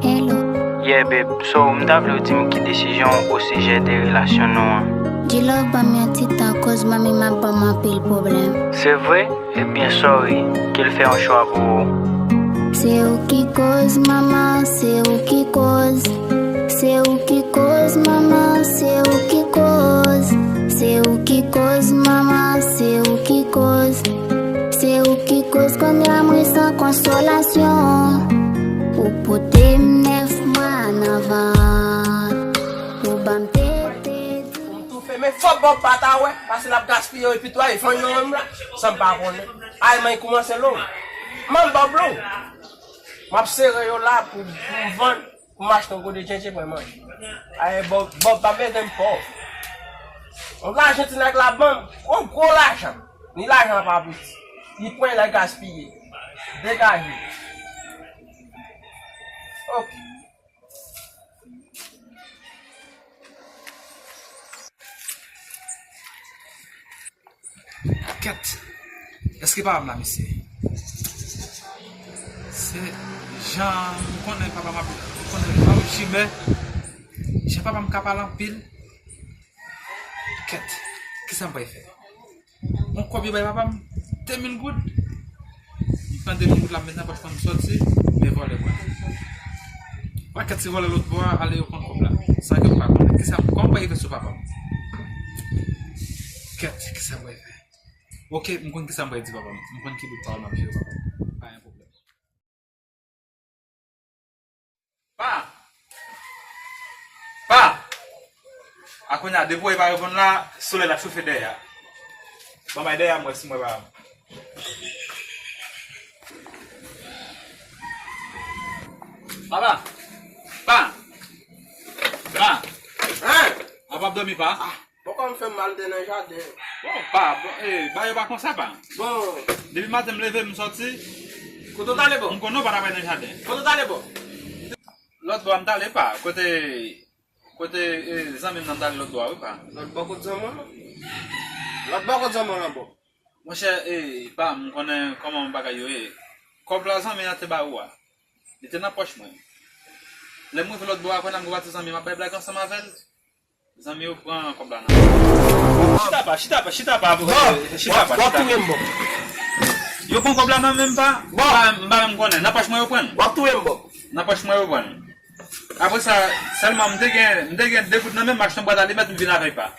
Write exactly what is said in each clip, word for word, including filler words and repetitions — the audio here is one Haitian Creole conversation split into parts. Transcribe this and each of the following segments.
Hello. Yeah, babe. So, m ta vle w di m ki desizyon w osijè de relasyon nou an. G-Love ban m yon ti tan, koz manmi m ap ban m anpil pwoblèm. Se vre? Ebyen, sorry. Ke l fè yon chwa pou ou. Se ou ki koz, manman, se ou ki koz. Se ou ki koz, manman, se ou ki koz. Se ou ki koz, manman, se ou ki koz. Se ou ki koz, kounye a mwen san konsolasyon. Ou pote m nèf mwa nan vant. Ou ban m tete di. M toufe, men fò Bòb pa ta wè, paske l ap gaspiye yo, epi tou, ay, fann yo menm la, san m pa konnen. Ay, men koumanse lou. Manm Bòb lou. M ap sere yo la pou, pou m vann, pou m achte yon gode djendje pou mwen manje. Ay, Bòb, Bòb pa mete m pòv. Yon lajan ti nèg la ban m, yon gwo lajan. Ni lajan pa piti. Li pran l al gaspiye. Degaje. Ok. Kèt, èske papa m la, mesye? Se jan m konnen papa m ap, m konnen papa m chimè, jan papa m ka pale anpil. Kèt, kisa m pral fè? Yon kòb yo bay papa m, de mil goud. M pran de mil goud la, m met nan pòch mwen, m sòti, men vòlè pran. Pakèt se vòlè lòt bò a, ale yo pran kòb la. San ke m pa konnen. Kisa, kòman m pral rive sou papa m? Kèt, kisa m pral fè? Ok, m konn kisa m pral di papa m. M konn ki bout pawòl m ap jere papa m. Pa gen pwoblèm. Pa! Pa! A kounye a, depi w pa reponn la, solèy la ap chofe dèyè a. Ban m bay dèyè a, m wè si m wè pa. Papa! Pa! Pa! Hein? A, w ap dòmi, pa? Poko m fè m al te nan jaden. Bon, pa, bon, eh, bagay yo pa konsa, pa. Bon. Depi maten m leve, m sòti. Kote w t ale, bon? M konnen w pa t ap al nan jaden. Kote w t ale, bon? Lòt bò a m t ale, pa. Kote, kote, eh, zanmi m nan, m t ale lòt bò a, wi, pa. Lòt bò kot zanmi w lan? Lòt bò kot zanmi w lan, bon? Monchè, eh, pa, m konnen kòman bagay yo ye. Kòb la zanmi an te ba ou a, li te nan pòch mwen. Lè m rive lòt bò a, kounye a m gwo pati zanmi m ap bay blag ansanm avè l. Zanmi yo pran kòb la nan. Chita pa, chita pa, chita pa. Bon, chita pa, w ap touye m, bon. Yo pran kòb la nan men m, pa. Bon. M pa, m pa menm konnen. Nan pòch mwen yo pran l. W ap touye m, bon. Nan pòch mwen yo pran l. Apre sa, sèlman m te gen, m te gen de goud nan men m, m achte yon bwat alimèt, m vin avè l, pa.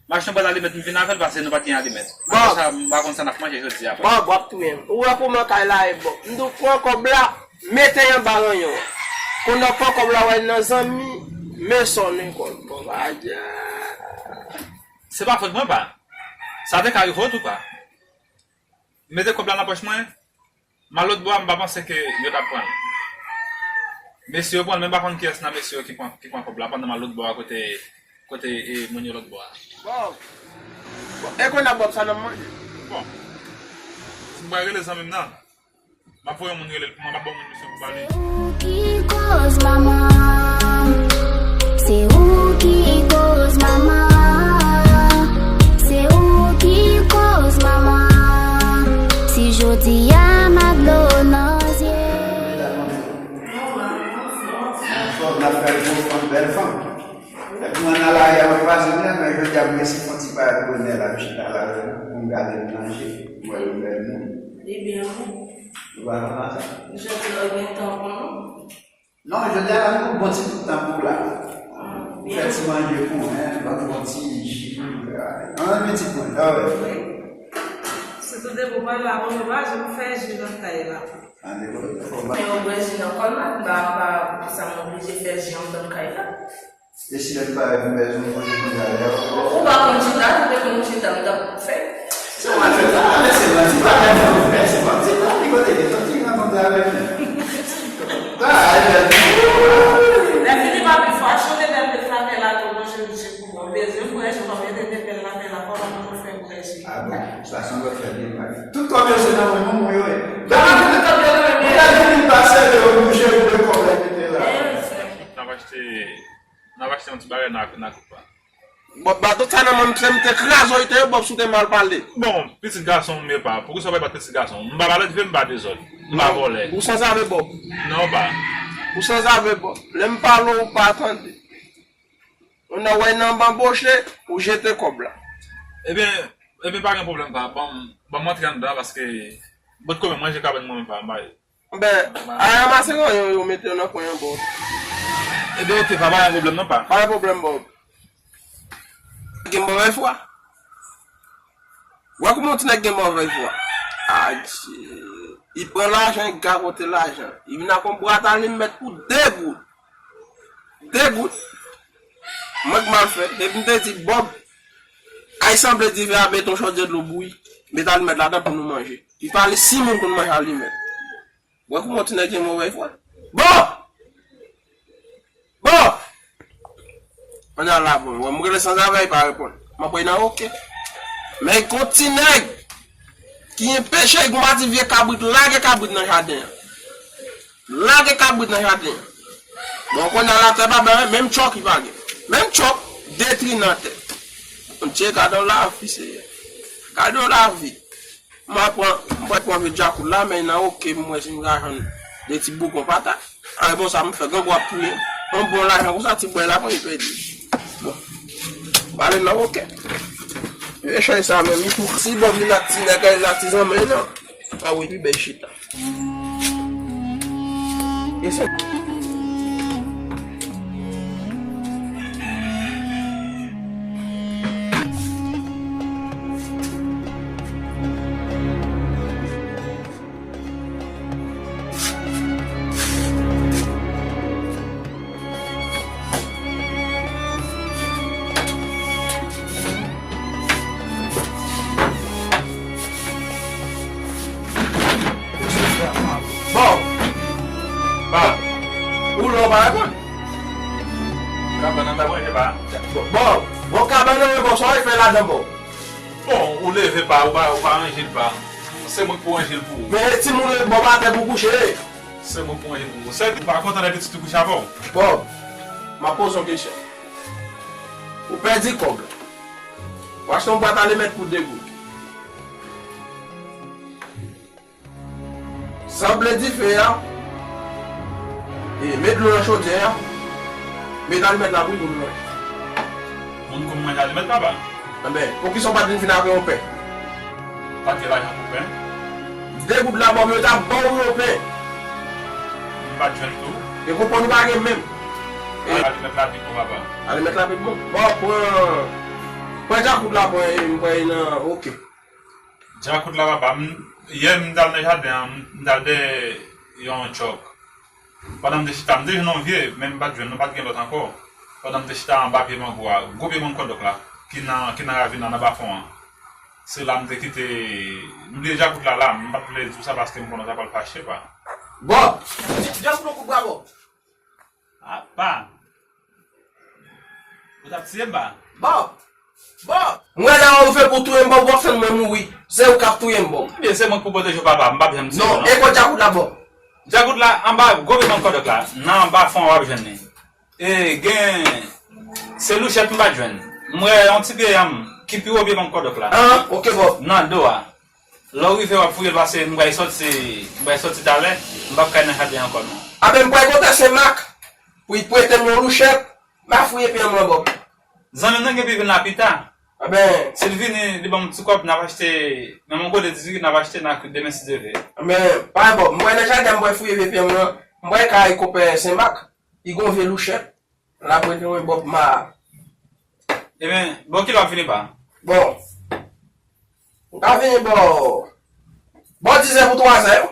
M achte yon bwat alimèt, m vin avè l, paske nou pa t gen alimèt. Bon. Apre sa, m pa konn sa n ap manje jodi a, pa. Bon, w ap touye m. Ou wè kòman kay la ye, bon. M di w pran kòb la. Mete y anba ranyon an. Kounye a w pran kòb la, w al nan zanmi, men sa w nan kòb. Bon, bagay. Se pa fòt mwen, pa. Sa te ka rive w tou, pa. Mete kòb la nan pòch mwen, m al lòt bò a, m pa panse ke yo t ap pran l. Mesye yo pran l, men m pa konn kiyès nan mesye yo ki pran, ki pran kòb la, pandan m al lòt bò a kote, kote, e, moun yo lòt bò a. Bon. Bon, e kounye a Bòb sa n ap manje? Bon. Si m pral rele zanmi m nan. M ap voye yon moun rele l pou mwen, m ap ba yon moun misyon pou pale. Se ou ki koz, manman. Se ou ki koz, manman. Se ou ki koz, manman. Si jodi a m a dlo nan zye. N ap fè l gwo fanm, bèl fanm. Epi mwen nan lari a, mwen pase, mwen jodi a, mwen resi fè yon ti parèt bonè la, m chita la, m gade l nan je, m wè l yon bèl moun. Li byen, wi. Ou pa konn sa? Jodi a, ou gen tan pou nou? Non, jodi a, la, nou bon ti bout tan pou la. Ou fè ti manje pou mwen, ban m bon ti ji, an, men ti pwen, a wè. Wi. Si tout de bon pale la, bon, nou pa janm fè ji nan kay la. An, de bon, fò m. Men ou bwè ji nan kòl la, m pa, pa, poukisa m oblije fè ji anndan kay la? E si lè m pa vin bezwen manje kounye a, lè ou pa konn chita, ou te konn chita, m t ap fè. Se manti, se manti, se manti, pa gen nan fè, se manti, pa gen kote ki soti nan konn travay men. Lè fini pa pi fwa, chonde bèl pèl la, fè la tou, manje, manje pou mwen. Bezwen bwè ji, pa mete de pèl la, pèl la, pa manje, fè bwè ji. A bon, sa se yon lòt fè byen bagay. Tout kòb yo se nan men moun yo ye. Tout kòb yo nan men moun yo. Lè fini pase, yo bouje, yo bwè kòb la, mete la. N ap achte N ap achte yon ti bagay nan, nan koup la. Bòb, baton sa nan men m, se m te kraze w, te, Bòb, si w te mal pale. Bon, pitit gason m ye pa. Poukisa w pa bat pitit gason? M pa pale dife, m pa dezòd. M pa vòlè. Ou sanzave, Bòb. Non, pa. Ou sanzave, Bòb. Lè m pale w, ou pa tande. Ou nan wè nan banboche, ou jete kòb la. Ebyen, ebyen, pa gen pwoblèm, pa. Ban m, ban m antre anndan, paske bòt kòm manje kabann mwen, pa, m pa. Ben, a ranmase ranyon yo mete yo nan kwen an, Bòb. Ebyen, oke, pa, pa gen pwoblèm, non, pa. Pa gen pwoblèm, Bòb. Gen move fwa. Wè kouman yon ti nèg gen move fwa. Adye. Li pran lajan, li gagote lajan. Li vin ak yon bwat alimèt pou de goud. De goud. Mwen k mal fè. Depi m te di Bòb, ay sanble dife a, mete yon chòdyè dlo bouyi. Mete alimèt ladan pou nou manje. Li pale si moun konn manje alimèt. Wè kouman ti nèg gen move fwa. Bon! Bon! Ann al la, bon. Wè, m rele sanzave, li pa reponn. M ap wè nan oke. Men gon ti nèg ki enpeche gon pati vye kabrit, lage kabrit nan jaden an. Lage kabrit nan jaden an. Bon, kounye a la tè pa bay, menm chòk li pa gen. Menm chòk, detri nan tè. Bondye, gade yon lavi, Seyè. Gade yon lavi. M a pran, m pral pran vye djakout la, men nan oke, m wè si m ka jwenn de ti bougon patat. Ann bon sa m fè, grangou ap touye m. Yon bon lajan konsa, ti bwè la, pran li pèdi. Bon. Pale nan oke. Echanj sa menm, li tou, si Bòb vin ak ti nèg, ak ti zanmi, non. A wi, pi bèl chita. E se Bon. Bon. Ou la, ou pa reponn. Kabann nan ta manje pa. Bon, bon, kabann nan, bon, sa w fè ladan, bon. Bon, ou leve pa, ou pa, ou pa ranje l pa. Se mwen k pou ranje l pou ou. Men timoun yo, bon, pa atè pou kouche. Se mwen k pou ranje l pou ou. Se ou pa kontan lè pitit ou kouche avè w? Bon, m ap poze yon kesyon. Ou pèdi kòb la. Ou achte yon bwat alimèt pou de goud. Sanble dife a, e met dlo nan chodyè a, met alimèt la bouyi pou nou manje. Moun konn manje alimèt, papa? Enben, poukisa w pa t vin ak yon pen? Pa t gen lajan pou pen. De goud la, Bòb, yo t ap ba w yon pen. M pa t jwenn tou. E konprann ou pa gen menm. E alimèt la pi bon, papa. Alimèt la pi bon. Bon, pran, pran djakout la, pran, e m pran nan, oke. Djakout la papa, m, yè m t al nan jaden an, m t al dèyè yon chòk. Pandan m te chita, m te jwenn yon vye, men m pa t jwenn, nou pa t gen lòt ankò. Pandan m te chita anba pye mango a, gwo pye mango kòdòk la, ki nan, ki nan ravin nan, anba fon an. Se la m te kite, m bliye djakout la la, m pa t vle di w sa paske m konnen w ta pral fache pa. Bon, djakout yon kout bra bon. Apa! Ou t ap tiye m, pa? Bon! Bon! Mwen la ou fè pou touye m, bon, w ap fè mwen mouri. Se ou k ap touye m, bon. Ebyen, se mwen k pou pwoteje w, papa, m p ap janm tiye w, non. Non, e kote djakout la, bon? Djakout la, anba gwo pye mango kòdòk la, nan anba fon an w ap jwenn li. E gen, se louchèt m pa t jwenn. M wè yon ti pye yanm ki pi wo pye mango kòdòk la. An, oke, bon. Nan do a. Lè w rive, w ap fouye l, paske m pral sòti, m pral sòti talè, m p ap kay nan jaden an ankò, non. Anben, m pral konte Sen Mak pou l prete m yon louchèt, m a fouye pye m nan bò. Zanmi m nan gen pou l vin la pita. Anben. Si l vini, li ban m ti kòb, n ap achte, nan yon kote diri, n ap achte, n a kwit demen si Dye vle. Anben, pa gen pwoblèm, m pral nan jaden, m pral fouye vye pye m nan, m pral kay konpè Sen Mak, li gon vye louchèt. L ap rete mwen bò ma. Ebyen, bò kilè w ap vini pa? Bon. M ka vini bò, bò dizè pou twazè yo.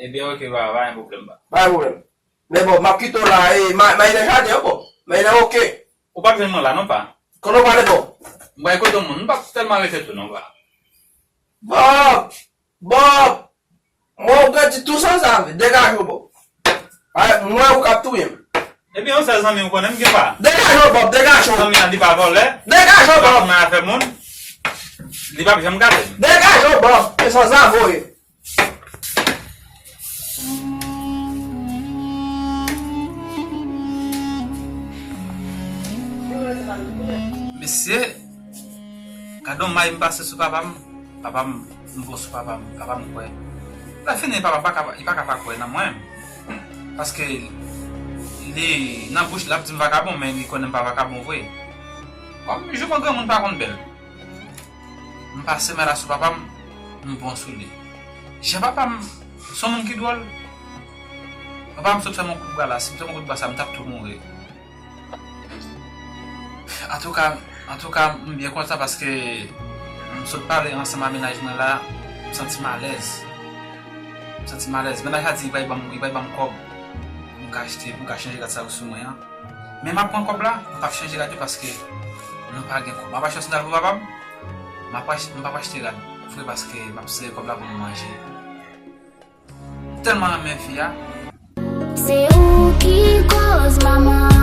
Ebyen, oke, pa, pa gen pwoblèm pa. Pa gen pwoblèm. Men bon, m ap kite w la, e, ma, ma nan jaden yo, bon. Ma nan oke. Ou p ap jwenn mwen la, non pa? Kote w prale, bon? M pral kote yon moun, m p ap tèlman rete tou, non pa. Bon. Bòb! Mwen ou grandi tou sanzave, degaje w, Bòb. Ay, mwen ou k ap touye m. Ebyen, yon sèl zanmi ou konnen m gen pa. Degaje w, Bòb, degaje w. Zanmi an, li pa vòlè. Degaje w, Bòb. Li pa nan afè moun. Li p ap janm gade m. Degaje w, Bòb, e sanzave w ye. Gade yon may m pase sou papa m, papa m, m bon sou papa m, papa m kwè. Lè fini, papa pa ka, li pa ka pa kwè nan mwen. Paske li, nan bouch, l ap di m vakabon, men li konnen m pa vakabon vre. Kòm jouman granmoun pa konn bèl. M pase may la sou papa m, m bon sou li. Jan papa m, se yon moun ki dwòl. Papa m sot fè m yon kout bra la, si m te fè m yon kout bra sa, m t ap tou mouri. Antouka, antouka, m byen kontan paske m sot pale ansanm a mennaj mwen la, m santi m alèz. M santi m alèz. Mennaj la di li pral ban m, li pral ban m kòb. Pou m ka achte, pou m ka chanje rad sa yo sou mwen an. Men m ap pran kòb la, m p ap chanje rad yo paske nou pa gen kòb. M ap achte yon sandal pou papa m, m ap ach-, m p ap achte rad vre paske m ap sere kòb la pou m manje. M tèlman renmen fi a. Se ou ki koz pa mwen